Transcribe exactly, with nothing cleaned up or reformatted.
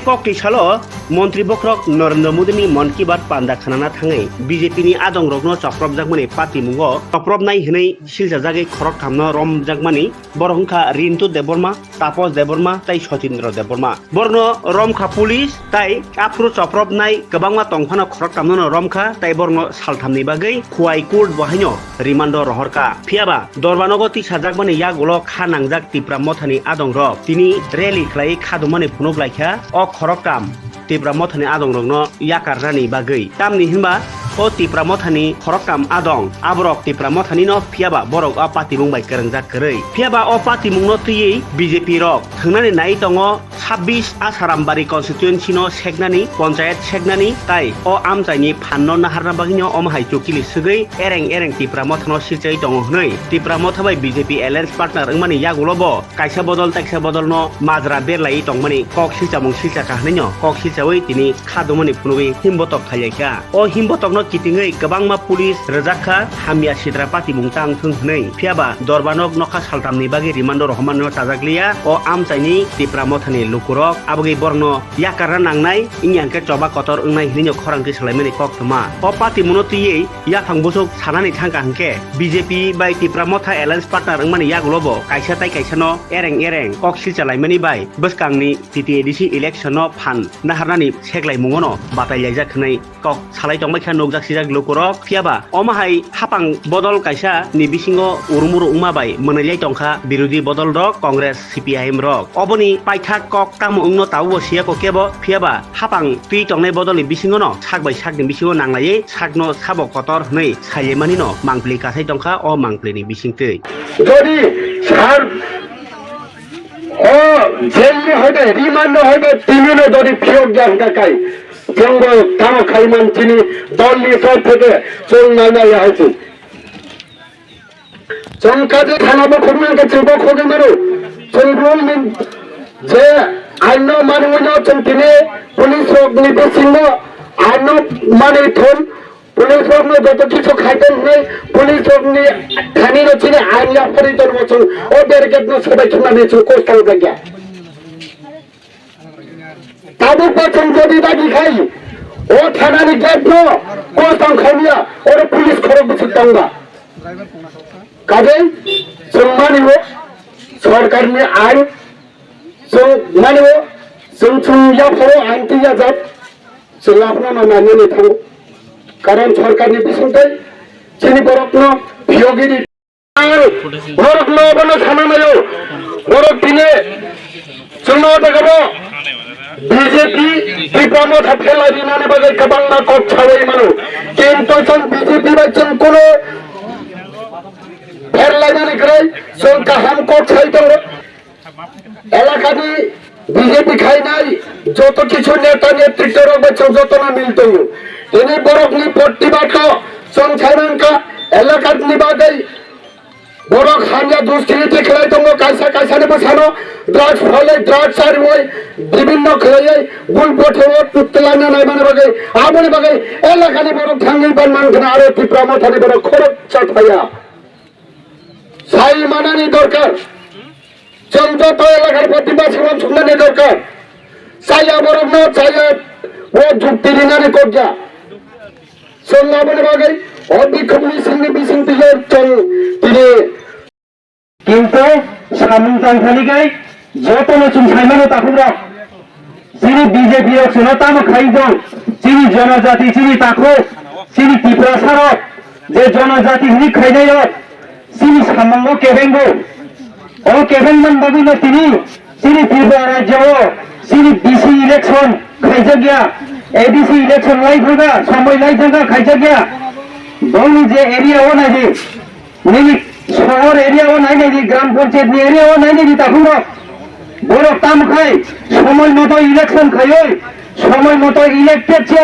Kokti salo Montri bokhorok Narendra Modini Mann Ki Baat panda khnana thangwi B J P ni adongrokno chopropjakmani patimungo chopropnai hwnwi silchajagwi khoroktham no romjakmani, borok wngkha Rintu Debbarma, Tapos Debbarma tei Sachindra Debbarma. Borokno romkha police tei aphuru chopropnai kwbangma tongphano khoroktham no romkha tei borokno salthamni bagwi Khowai court bo haino remand o rohorkha. Phiyaba Dorbanogo tisajakmani yagulo kha nangjak Tipra Mothani adongrok tini rally khlaiwi khadumani phunuk laikha o khoroktham Tipra Mothani adongrokno yakarnani bagwi. Tamni hinba o Tipra Mothani khoroktham adong, aborok Tipra Mothani no, phiyaba borok o patimung bai kwrwngjak kwrwi. Phiyaba o patimung no twiwi B J P rok thwngnani nai tongo, sabbish Asarambari constituency no seknani, panchayat seknani, tai o amchaini phan no naharna bagwi no omo hai chukili swgwi ereng ereng Tipra Motha no silchai tongo hwnwi Tipra Motha bai B J P alliance partner wngmani yagulo bo kaisa bodol teksa bodol no majra berlai tongmani kok silchamung silchakha hwnwi no kok silchawi tini khadumani phunugwi himbotok phailaikha. O himbotok no kitingwi kwbangma police rwjakha, hamya sidra patimung tang thung hwnwi. Phiyaba Dorbanok nokha saltamni bagwi remand o rohormani no chajakliya o amchaini Tipra Mothani lukurok, abogwi borokno yakarna nangnai, wngya hwnkhe choba kotor wngnai hwnwi no khorang khe salaimani koktwma. O patimungno twiwi yaphang busuk sanani thangkha hwnkhe B J P bai Tipra Motha alliance partner wngmani yagulo bo kaisa tai kaisa no ereng ereng kok silchalaimani bai bwskangni T T A D C election no phan naharnani seklaimungo no batai laijak hwnwi kok salai tongbai kha nukjak sijak lukurok. Phiyaba omo hai hapang bodol kaisa ni bisingo urumuru wngma bai mwnwilai tongkha birodhi bodol rok, Congress, C P I M rok. Oboni paithak kok tamo wngno tabukbo siyako kebo, phiyaba hapang twi tongnai bodolni bisingono sak bai sakni bisingo nanglaiwi sakno sabo kotor hwnwi sailaimani no mangpili kasai tongkha o mangpilini bisingtwi. Jodi sar o jail ni hoibe, remand no hoibe, tini no jodi phiyok ya hwnkha kai, chwngbo tamo khaiman chini dol ni side theke chwng nai nai ya hai chwng. Chwng kaje thana bo khobor khe chwng bo khogwi mano. Chwng rule ni je ain no mani wino chwng tini police rok ni bisingo ain no mani thon. Police rok no joto kichu khaitong hwnwi police rok ni thani no chini ain yaphari tongo chwng o barricade no sobai thumnani chwng kok tang jakya. Tabuk bo chwng jodi dagi khai o thana ni gate no kok tang khaimya oro police khorok bwswk tongba. Kaje chwng mani o sorkar ni ain Chwng mani o chwng chwng yapharo ain twi yajak, chwng abono no nainani thango. Karon sorkarni bisingtwi chini borokno phiyogwi di. Borokno abono sana naio. Borok tini chwngno o jagao B J P Tipra Motha pherlai rinani bagwi kwbangma kok saui mano. Kintu chwng B J P bai chwng kuno pherlainani kwrwi chwng kaham kok sai tongo. Elakani B J P khainai joto kichu neta netrito rok bai chwng jotono mil tongo. Tini borokni protibad no chwng sai mankha, elakani bagwi borok hamya duskriti khlai tongo, kaisa kaisani bwsano drugs phalwi, drugs chariwi, bibinno khlaiwi gul botheo twlaina naimani bagwi, aboni bagwi elakani borok thangwi ban mankha aro Tipra Mothani borok khorok chathaya. Sai manani dorkar. Chwng joto elakar protibad saman suknani dorkar. Chaya borokno chaya o jukti rinani kokya. Chwng aboni bagwi o bikhobni singni bising twiyo chwng tini. Kintu samung tangthani kai jotono chwng saimano takhukrok. Chini B J P rok chwngno tamo khai tong? Chini jonojati, chini takhuk, chini Tiprasa rok je jonojati hwnwi khainai rok, chini samungno kebengo. O kebeng man bagwino tini chini Tripura rajyo o chini D C election khaijak ya, A D C election lai thangkha, somoi lai thangkha khaijak ya. Boni je area o nai di, nini sohor area o nai nai di, gram panchayat ni area o nai nai di takhuk rok. Borok tamo khai somoi moto election khaioi, somoi moto elected chair